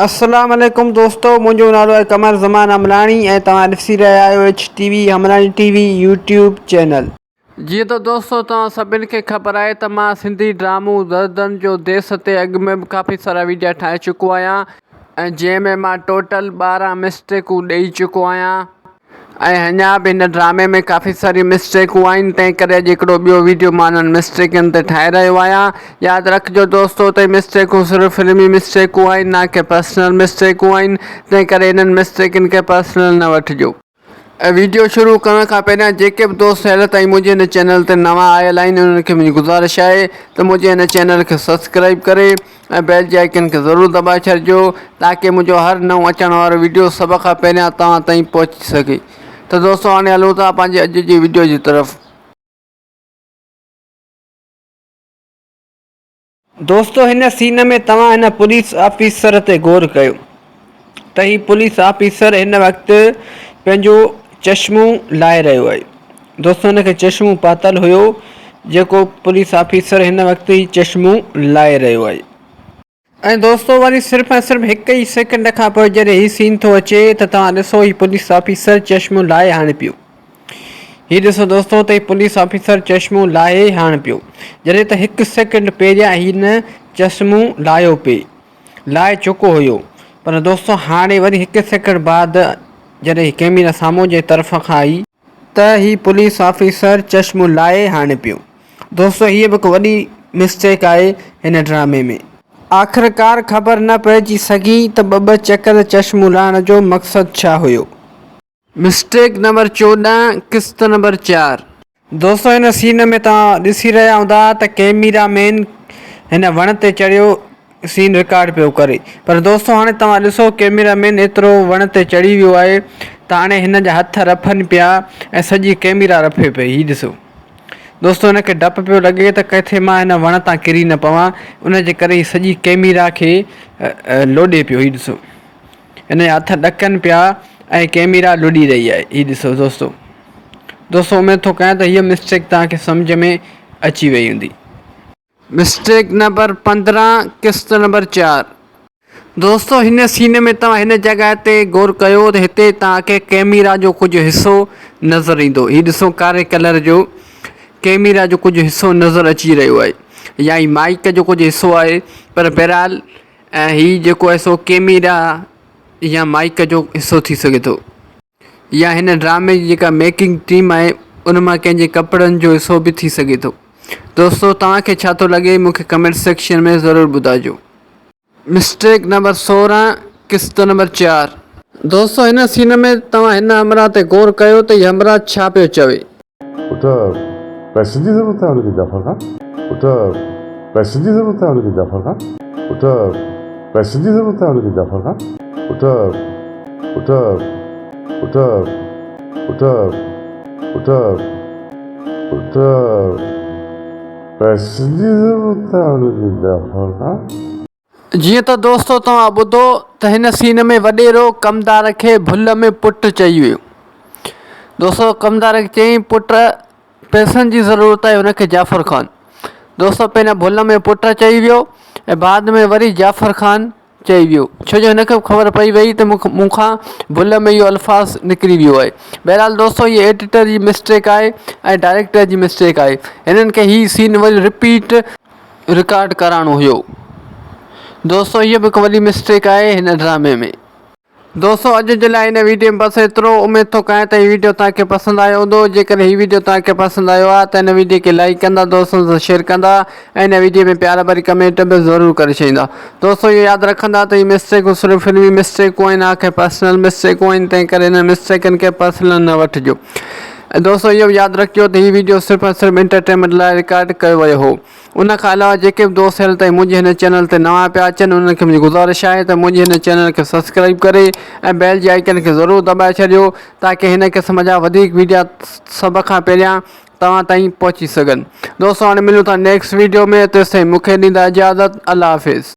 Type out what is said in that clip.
السلام عليڪم دوستو منهنجو نالو آهي قمر زمان حملاڻي ۽ توهان ڏسي رهيا آهيو H T V Hamlani T V YouTube channel. جيئن ته دوستو توهان سڀن کي خبر آهي ته مان سنڌي ڊرامو دردن جو ديس تي اڳ ۾ به ڪافي سارا ويڊيا ٺاهي چڪو آهيان ۽ جنهن ۾ مان ٽوٽل 12 مسٽيڪون ڏئي چڪو آهيان ۽ اڃا به هن ڊرامي ۾ ڪافي ساريون مسٽيڪون آهن تنهن ڪري اڄ هڪڙو ٻيو ويڊيو مان انهن مسٽيڪن تي ٺاهي رهيو آهيان ياد رکجو دوستو ته مسٽيڪون صرف فلمي مسٽيڪون آهن نه ڪي پرسنل مسٽيڪون آهن تنهن ڪري انهن مسٽيڪن کي پرسنل نه وٺجو. ۽ ويڊيو شروع ڪرڻ کان پهريان جيڪي به دوست هيل تائين منهنجي هن چينل تي نوان آيل آهن انهن کي منهنجي گذارش آهي ته منهنجي هن چينل کي سبسڪرائب ڪري ۽ بيل جي آئيڪن کي ضرور دٻائي ڇڏجو تاڪه منهنجو هر نئون اچڻ وارو وڊيو سڀ کان پهريان توهان تائين پهچي سگهي ته دوستو هاڻي هلون ٿا پنهنجي اڄ جي وڊيو جي طرف. دوستو هن سين ۾ توهان هن پوليس آفيسر تي غور ڪيو ته هي پوليس آفيسر هن وقت پنهنجو چشمو لاهي رهيو آهي دوستو هن کي چشمو پاتل هيو جيڪو پوليس آفيسر هن وقت هي چشمو لاهي رهيو آهي. ۽ دوستو وري صرف ۽ صرف هڪ ئي سيڪنڊ کان پوء جڏهن هي سين ٿو اچي ته توهان ڏسو هي پوليس آفيسر چشمو لاهي هاڻي پيو. هي ڏسو دوستو ته هي پوليس آفيسر چشمو لاهي هاڻ پيو جڏهن ته هڪ سيڪنڊ پهريان هن چشمو لاهيو پئي لاهي چڪو هيو پر دوستو هاڻي وري هڪ سيڪنڊ بعد جڏهن هي ڪيميرا سامهون جي طرف کان آئي ته هي پوليس آفيسر چشمو لاهي هاڻي پيو. دوستو هيء به هڪ وڏي مسٽيڪ آهي هن ڊرامي ۾. آخرڪار خبر نه پئجي سگهي ته ٻه ٻه چڪر چشمو لاهڻ جو مقصد ڇا هيو. مسٽيڪ نمبر 14 قسط نمبر 4. دوستو هن سين ۾ توهان ڏسي رهيا هوندا ته ڪيميرا مين هن وڻ تي چڙهيو سين رڪارڊ پيو ڪري پر دوستو هاڻي توهان ڏسو ڪيميرا مين ايترو وڻ تي چڙهي ويو آهي ته هاڻي هن جا هٿ رڦن پيا ۽ سڄي ڪيميرا رڦي پئي هي ڏسو دوستو هن کي ڊپ پيو لڳي ته ڪٿي مان هن وڻ تان ڪري نه پوان ان جي ڪري هي سڄي ڪيميرا کي لوڏي پيو هي ڏسو هن جا هٿ ڏڪن پيا ۽ ڪيميرا لڏي رهي آهي هي ڏسو دوستو دوستو اميد ٿو ڪيان ته هيء مسٽيڪ توهان کي سمجهه ۾ اچي وئي هوندي. مسٽيڪ نمبر 15 قسط نمبر 4. دوستو هن سين ۾ توهان هن جڳهه تي غور ڪيو ته هتي توهان کي ڪيميرا جو ڪجهه حصو نظر ايندو هي ڏسو ڪاري ڪلر جو ڪيميرا جو ڪجهه حصو نظر اچي رهيو آهي يا هي مائيڪ جو ڪجهه حصو آهي پر بهرحال هي جيڪو آهي سو ڪيميرا يا مائيڪ جو حصو ٿي سگهي ٿو. يا هن ڊرامي جي جيڪا ميڪنگ ٽيم آهي ان مان ڪنهن جي ڪپڙن جو حصو به ٿي سگهي ٿو. دوستو توهان کي ڇا ٿو لڳي مون کي ڪمينٽ سيڪشن ۾ ضرور ٻڌائجو. مسٽيڪ نمبر 16 قسط نمبر 4. دوستو هن سين ۾ توهان هن همراهه تي غور ڪيو ته هي همراهه ڇا پيو چوي. پٽ پئسن جي ضرورت آهي هن کي جعفر خان پٽ پئسن جي ضرورت آهي هن کي جعفر خان پٽ پئسن جي ضرورت آهي هن کي جعفر خان پٽ پٽ پٽ پٽ پٽ پٽ پئسن جي ضرورت آهي هن کي جعفر خان. جيئن ته دوستو توهان ٻڌو ته هن سين ۾ وڏيرو ڪمدار کي ڀل ۾ پٽ چئي ويو. دوستو ڪمدار کي چيائين پٽ پئسن جي ضرورت آهي هن کي جعفر خان. دوستو پهريان ڀل ۾ پٽ چئي ويو ۽ بعد ۾ وري جعفر خان چئي ويو ڇو جو هن کي به خبر پئي وئي ته مون کان ڀل ۾ اهو الفاظ نڪري ويو آهي بهرحال دوستو هي ايڊيٽر جي مسٽيڪ آهي ۽ ڊائريڪٽر جي مسٽيڪ آهي هنن کي هي سين وري رپيٽ رڪارڊ ڪرائڻو هيو دوستو هيء به هڪ وڏي مسٽيڪ آهي هن ڊرامي ۾. دوستو اڄ جي لاء هن ويڊيو ۾ بس ايترو اميد ٿو ڪيان ته هي ويڊيو توهان کي پسند آيو هوندو جيڪڏهن هي ويڊيو توهان کي پسند آيو آهي ته هن ويڊيو کي لائيڪ ڪندا دوستن سان شيئر ڪندا ۽ هن ويڊيو ۾ پيار ڀري ڪمينٽ به ضرور ڪري ڇڏيندا دوستو اهو ياد رکندا ته هي مسٽيڪون صرف فلمي مسٽيڪون آهن نه ڪي پرسنل مسٽيڪون آهن تنهن ڪري هن مسٽيڪن کي پرسنل نه وٺجو ۽ دوستو اهو به ياد رکجو ته هي ويڊيو صرف ۽ صرف انٽرٽينمينٽ لاء رڪارڊ ڪيو ويو هو ان کان علاوه جيڪي به دوست هيل تائين منهنجي هن چينل تي نوان پيا اچن انهن کي منهنجي گذارش آهي ته منهنجي هن چينل کي سبسڪرائيب ڪري ۽ بيل جي آئيڪن کي ضرور دٻائي ڇڏيو تاڪه هن قسم جا وڌيڪ ويڊيا سڀ کان پهريان توهان تائين پهچي سگهن دوستو هاڻي ملون ٿا نيڪسٽ ويڊيو ۾ تيستائين مونکي ڏيندا اجازت الله حافظ.